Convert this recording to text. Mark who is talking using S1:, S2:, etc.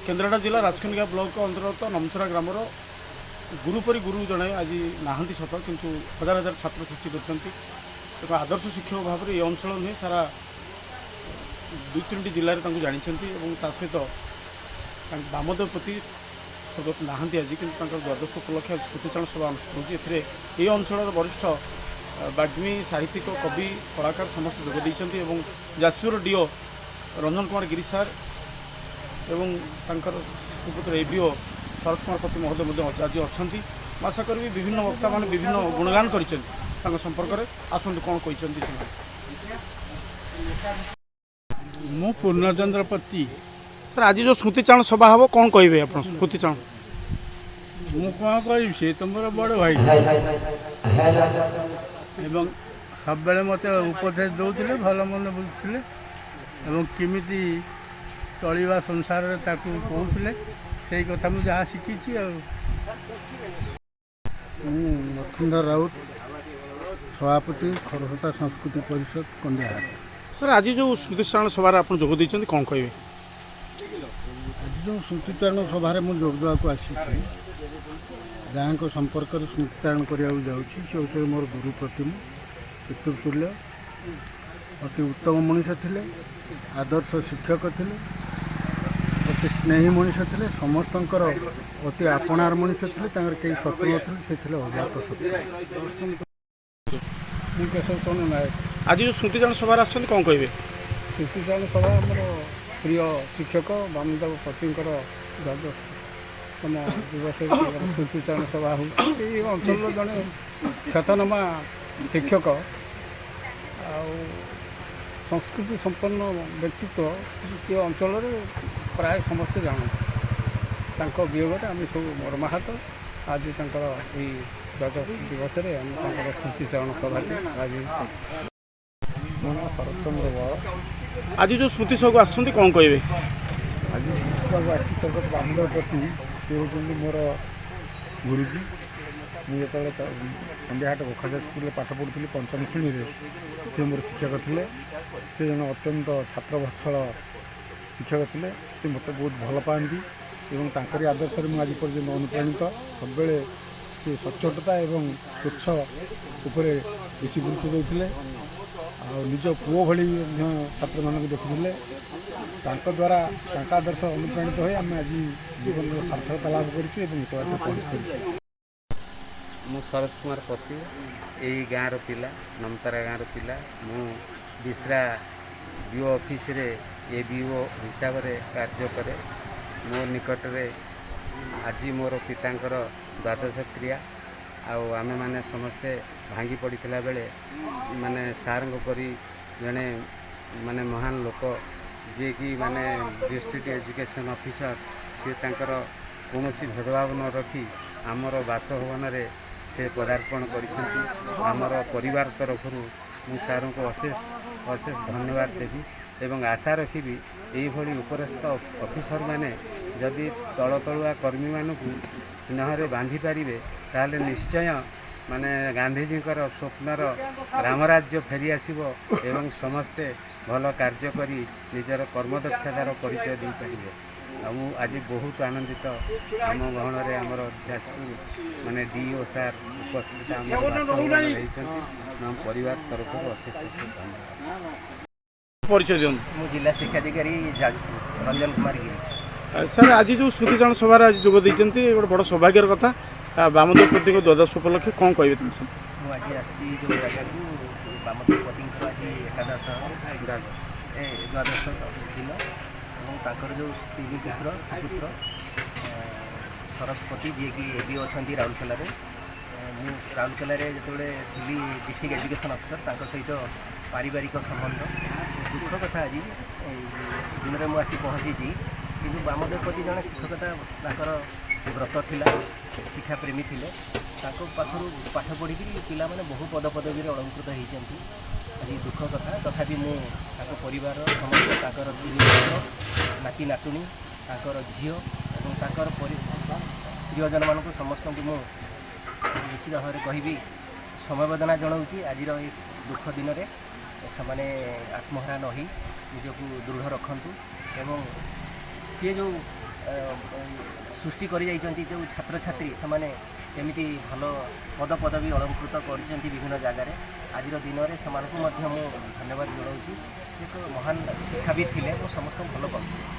S1: କେନ୍ଦ୍ରାପଡ଼ା ଜିଲ୍ଲା ରାଜକନିକା ବ୍ଲକ ଅନ୍ତର୍ଗତ ନମତରା ଗ୍ରାମର ଗୁରୁ ପରି ଗୁରୁ ଜଣେ ଆଜି ନାହାନ୍ତି ସତ, କିନ୍ତୁ ହଜାର ହଜାର ଛାତ୍ର ସୃଷ୍ଟି କରିଛନ୍ତି। ଏକ ଆଦର୍ଶ ଶିକ୍ଷକ ଭାବରେ ଏ ଅଞ୍ଚଳ ନୁହେଁ, ସାରା ଦୁଇ ତିନୋଟି ଜିଲ୍ଲାରେ ତାଙ୍କୁ ଜାଣିଛନ୍ତି। ଏବଂ ତା ସହିତ ତାଙ୍କ ବାମଦେବ ପତି ସ୍ୱର୍ଗତ ନାହାନ୍ତି ଆଜି, କିନ୍ତୁ ତାଙ୍କର ଦ୍ୱାଦଶ ଉପଲକ୍ଷେ ଆଜି ସ୍ମୃତିଚାରଣ ସଭା ଅନୁଷ୍ଠିତ ହେଉଛି। ଏଥିରେ ଏହି ଅଞ୍ଚଳର ବରିଷ୍ଠ ବାଗ୍ମୀ, ସାହିତ୍ୟିକ, କବି, କଳାକାର ସମସ୍ତେ ଯୋଗ ଦେଇଛନ୍ତି ଏବଂ ଯାଜପୁର ଡିଓ ରଞ୍ଜନ କୁମାର ଗିରି ସାର୍ ଏବଂ ତାଙ୍କର ସୁପୁତ୍ର ଏବିଓ ଶରତ କୁମାର ପତି ମହୋଦୟ ମଧ୍ୟ ଆଜି ଅଛନ୍ତି। ମୁଁ ଆଶା କରିବି ବିଭିନ୍ନ ବକ୍ତାମାନେ ବିଭିନ୍ନ ଗୁଣଗାନ କରିଛନ୍ତି ତାଙ୍କ ସମ୍ପର୍କରେ। ଆସନ୍ତୁ, କ'ଣ କହିଛନ୍ତି ସେମାନେ।
S2: ମୁଁ ପୂର୍ଣ୍ଣଚନ୍ଦ୍ର ପତି।
S1: ସାର୍, ଆଜି ଯେଉଁ ସ୍ମୃତିଚାରଣ ସଭା ହେବ, କ'ଣ କହିବେ ଆପଣ ସ୍ମୃତିଚାରଣ?
S2: ମୁଁ କ'ଣ କହିବି? ସେ ତ ମୋର ବଡ଼ ଭାଇ ଏବଂ ସବୁବେଳେ ମୋତେ ଉପଦେଶ ଦେଉଥିଲେ, ଭଲ ମନ୍ଦ ବୁଝୁଥିଲେ ଏବଂ କେମିତି ଚଳିବା ସଂସାରରେ ତାକୁ କହୁଥିଲେ। ସେଇ କଥା ମୁଁ ଯାହା ଶିଖିଛି। ଆଉ
S3: ମୁଁ ଲକ୍ଷ୍ମୀଧର ରାଉତ, ସଭାପତି, ଖରସ୍ରୋତା ସଂସ୍କୃତି ପରିଷଦ, କନ୍ଦିଆହାଟ।
S1: ସାର୍, ଆଜି ଯେଉଁ ସ୍ମୃତିଚାରଣ ସଭାରେ ଆପଣ ଯୋଗ ଦେଇଛନ୍ତି, କ'ଣ କହିବେ?
S3: ଆଜି ଯେଉଁ ସ୍ମୃତିଚାରଣ ସଭାରେ ମୁଁ ଯୋଗ ଦେବାକୁ ଆସିଛି, ଯାହାଙ୍କ ସମ୍ପର୍କରେ ସ୍ମୃତିଚାରଣ କରିବାକୁ ଯାଉଛି, ସେ ହେଉଛନ୍ତି ମୋର ଗୁରୁ ପ୍ରତିମ, ପିତୃତୁଲ୍ୟ, ଅତି ଉତ୍ତମ ମଣିଷ ଥିଲେ, ଆଦର୍ଶ ଶିକ୍ଷକ ଥିଲେ, ଅତି ସ୍ନେହୀ ମଣିଷ ଥିଲେ, ସମସ୍ତଙ୍କର ଅତି ଆପଣାର ମଣିଷ ଥିଲେ, ତାଙ୍କର କେହି ଶତ୍ରୁ ନଥିଲେ। ସେ ଥିଲେ ଅଜାତ ଶତ୍ରୁ।
S2: ମୁଁ କେଶବ ଚନ୍ଦ୍ର ନାୟକ।
S1: ଆଜି ଯେଉଁ ସ୍ମୃତିଚାରଣ ସଭାରେ ଆସିଛନ୍ତି, କ'ଣ କହିବେ?
S2: ସ୍ମୃତିଚାରଣ ସଭା ଆମର ପ୍ରିୟ ଶିକ୍ଷକ ବାମଦେବ ପତିଙ୍କର ଦ୍ୱାଦଶତମ ଦିବସରେ ତାଙ୍କର ସ୍ମୃତିଚାରଣ ସଭା ହେଉଛି। ଏଇ ଅଞ୍ଚଳର ଜଣେ ଖ୍ୟାତନାମା ଶିକ୍ଷକ ଆଉ ସଂସ୍କୃତି ସମ୍ପନ୍ନ ବ୍ୟକ୍ତିତ୍ୱ ଏ ଅଞ୍ଚଳରେ ପ୍ରାୟ ସମସ୍ତେ ଜାଣନ୍ତି। ତାଙ୍କ ବିୟୋଗରେ ଆମେ ସବୁ ମର୍ମାହତ। ଆଜି ତାଙ୍କର ଏଇ ଦ୍ୱାଦଶ ଦିବସରେ ଆମେ ତାଙ୍କର ସ୍ମୃତିଚାରଣ ସଭାଟି ଆଜି।
S4: ମୋ ନାଁ ଶରତ ଚନ୍ଦ୍ର ବଳ।
S1: ଆଜି ଯେଉଁ ସ୍ମୃତି ସଭାକୁ ଆସିଛନ୍ତି, କ'ଣ କହିବେ?
S4: ଆଜି ସ୍ମୃତିସଭାକୁ ଆସିଛି ସ୍ୱର୍ଗତ ବାମଦେବ ପତି। ସେ ହେଉଛନ୍ତି ମୋର ଗୁରୁଜୀ। ମୁଁ ଯେତେବେଳେ ଖଣ୍ଡିଆହାଟ ଗୋଖାଜା ସ୍କୁଲରେ ପାଠ ପଢ଼ୁଥିଲି ପଞ୍ଚମ ଶ୍ରେଣୀରେ, ସେ ମୋର ଶିକ୍ଷକ ଥିଲେ। ସେ ଜଣେ ଅତ୍ୟନ୍ତ ଛାତ୍ରବତ୍ସଳ ଶିକ୍ଷକ ଥିଲେ। ସେ ମୋତେ ବହୁତ ଭଲ ପାଆନ୍ତି ଏବଂ ତାଙ୍କରି ଆଦର୍ଶରେ ମୁଁ ଆଜି ପର୍ଯ୍ୟନ୍ତ ଅନୁପ୍ରାଣିତ। ସବୁବେଳେ ସେ ସଚ୍ଚୋଟତା ଏବଂ ସ୍ୱଚ୍ଛ ଉପରେ ବେଶୀ ଗୁରୁତ୍ୱ ଦେଉଥିଲେ ଆଉ ନିଜ ପୁଅ ଭଳି ମଧ୍ୟ ଛାତ୍ରମାନଙ୍କୁ ଦେଖୁଥିଲେ। ତାଙ୍କ ଦ୍ୱାରା, ତାଙ୍କ ଆଦର୍ଶ ଅନୁପ୍ରାଣିତ ହୋଇ ଆମେ ଆଜି ଜୀବନର ସାର୍ଥକତା ଲାଭ କରିଛୁ ଏବଂ ଏତେ ବାଟ ପହଞ୍ଚି ପାରିଛୁ।
S5: ମୁଁ ଶରତ କୁମାର ପତି, ଏଇ ଗାଁର ପିଲା, ନମତାରା ଗାଁର ପିଲା। ମୁଁ ବିଶ୍ରା ବିଓ ଅଫିସରେ ଏବିଓ ହିସାବରେ କାର୍ଯ୍ୟ କରେ। ମୋ ନିକଟରେ ଆଜି ମୋର ପିତାଙ୍କର ଦ୍ୱାଦଶ କ୍ରିୟା ଆଉ ଆମେମାନେ ସମସ୍ତେ ଭାଙ୍ଗି ପଡ଼ିଥିଲା ବେଳେ ମାନେ ସାର୍ଙ୍କ ପରି ଜଣେ ମାନେ ମହାନ ଲୋକ, ଯିଏକି ମାନେ ଡିଷ୍ଟ୍ରିକ୍ଟ ଏଜୁକେସନ୍ ଅଫିସର, ସିଏ ତାଙ୍କର କୌଣସି ଭେଦଭାବ ନ ରଖି ଆମର ବାସଭବନରେ ସେ ପଦାର୍ପଣ କରିଛନ୍ତି। ଆମର ପରିବାର ତରଫରୁ ମୁଁ ସାର୍ଙ୍କୁ ଅଶେଷ ଅଶେଷ ଧନ୍ୟବାଦ ଦେବି ଏବଂ ଆଶା ରଖିବି, ଏଇଭଳି ଉପରସ୍ଥ ଅଫିସରମାନେ ଯଦି ତଳ ତଳୁଆ କର୍ମୀମାନଙ୍କୁ ସ୍ନେହରେ ବାନ୍ଧି ପାରିବେ, ତାହେଲେ ନିଶ୍ଚୟ ମାନେ ଗାନ୍ଧିଜୀଙ୍କର ସ୍ୱପ୍ନର ରାମରାଜ୍ୟ ଫେରିଆସିବ ଏବଂ ସମସ୍ତେ ଭଲ କାର୍ଯ୍ୟ କରି ନିଜର କର୍ମଦକ୍ଷତାର ପରିଚୟ ଦେଇପାରିବେ। ଆଉ ମୁଁ ଆଜି ବହୁତ ଆନନ୍ଦିତ। ଆମ ଗହଣରେ ଆମର ଯାଜପୁର ମାନେ ଡିଓ ସାର୍ ଉପସ୍ଥିତ ଆମର ବାସଭବନରେ ହେଇଛନ୍ତି। ଆମ ପରିବାର ତରଫରୁ ଅଶେଷ ଅଶେଷ ଧନ୍ୟବାଦ।
S1: ପରିଚୟ ଦିଅନ୍ତୁ।
S6: ମୁଁ ଜିଲ୍ଲା ଶିକ୍ଷାଧିକାରୀ, ଯାଜପୁର, ରଞ୍ଜନ କୁମାର ଗିରି।
S1: ସାର୍, ଆଜି ଯେଉଁ ସ୍ମୃତିଚାରଣ ସଭାରେ ଆଜି ଯୋଗ ଦେଇଛନ୍ତି, ଗୋଟେ ବଡ଼ ସୌଭାଗ୍ୟର କଥା। ବାମଦେବ ପତିଙ୍କ ଦ୍ୱାଦଶ ଉପଲକ୍ଷେ କ'ଣ କହିବେ ତାଙ୍କ ସମ୍ପର୍କରେ?
S6: ମୁଁ ଆଜି ଆସିଛି ଯେଉଁ ଜାଗାକୁ, ସେ ବାମଦେବ ପତିଙ୍କର ଆଜି ଏକାଦଶ ଦ୍ୱାଦଶ ଦିନ ଏବଂ ତାଙ୍କର ଯେଉଁ ତିନି ପୁତ୍ର, ସୁପୁତ୍ର ଶରତ ପତି, ଯିଏକି ଏବେ ଅଛନ୍ତି ରାଉରକେଲାରେ। ମୁଁ ରାଉରକେଲାରେ ଯେତେବେଳେ ଥିଲି ଡିଷ୍ଟ୍ରିକ୍ଟ ଏଜୁକେସନ୍ ଅଫିସର, ତାଙ୍କ ସହିତ ପାରିବାରିକ ସମ୍ବନ୍ଧ। ଦୁଃଖ କଥା, ଆଜି ଏଇ ଦିନରେ ମୁଁ ଆସି ପହଞ୍ଚିଛି। କିନ୍ତୁ ବାମଦେବ ପତି ଜଣେ ଶିକ୍ଷକତା ତାଙ୍କର ବ୍ରତ ଥିଲା, ଶିକ୍ଷାପ୍ରେମୀ ଥିଲେ। ତାଙ୍କ ପାଖରୁ ପାଠ ପଢ଼ିକିରି ପିଲାମାନେ ବହୁ ପଦପଦବୀରେ ଅଳଙ୍କୃତ ହେଇଛନ୍ତି। ଆଜି ଦୁଃଖ କଥା। ତଥାପି ମୁଁ ତାଙ୍କ ପରିବାର ସମସ୍ତ, ତାଙ୍କର ତିନି ପୁତ୍ର, ନାତି ନାତୁଣୀ, ତାଙ୍କର ଝିଅ ଏବଂ ତାଙ୍କର ପ୍ରିୟଜନମାନଙ୍କୁ ସମସ୍ତଙ୍କୁ ମୁଁ ନିଶ୍ଚିତ ଭାବରେ କହିବି, ସମବେଦନା ଜଣାଉଛି। ଆଜିର ଏ ଦୁଃଖ ଦିନରେ ସେମାନେ ଆତ୍ମହରା ନ ହୋଇ ନିଜକୁ ଦୃଢ଼ ରଖନ୍ତୁ। ଏବଂ ସିଏ ଯେଉଁ ସୃଷ୍ଟି କରିଯାଇଛନ୍ତି ଯେଉଁ ଛାତ୍ରଛାତ୍ରୀ, ସେମାନେ କେମିତି ଭଲ ପଦପଦବୀ ଅଳଙ୍କୃତ କରିଛନ୍ତି ବିଭିନ୍ନ ଜାଗାରେ, ଆଜିର ଦିନରେ ସେମାନଙ୍କୁ ମଧ୍ୟ ମୁଁ ଧନ୍ୟବାଦ ଜଣାଉଛି। ଏକ ମହାନ ଶିକ୍ଷାବିତ୍ ଥିଲେ ଏବଂ ସମସ୍ତଙ୍କୁ ଭଲ ପାଉଥିଲେ ସେ।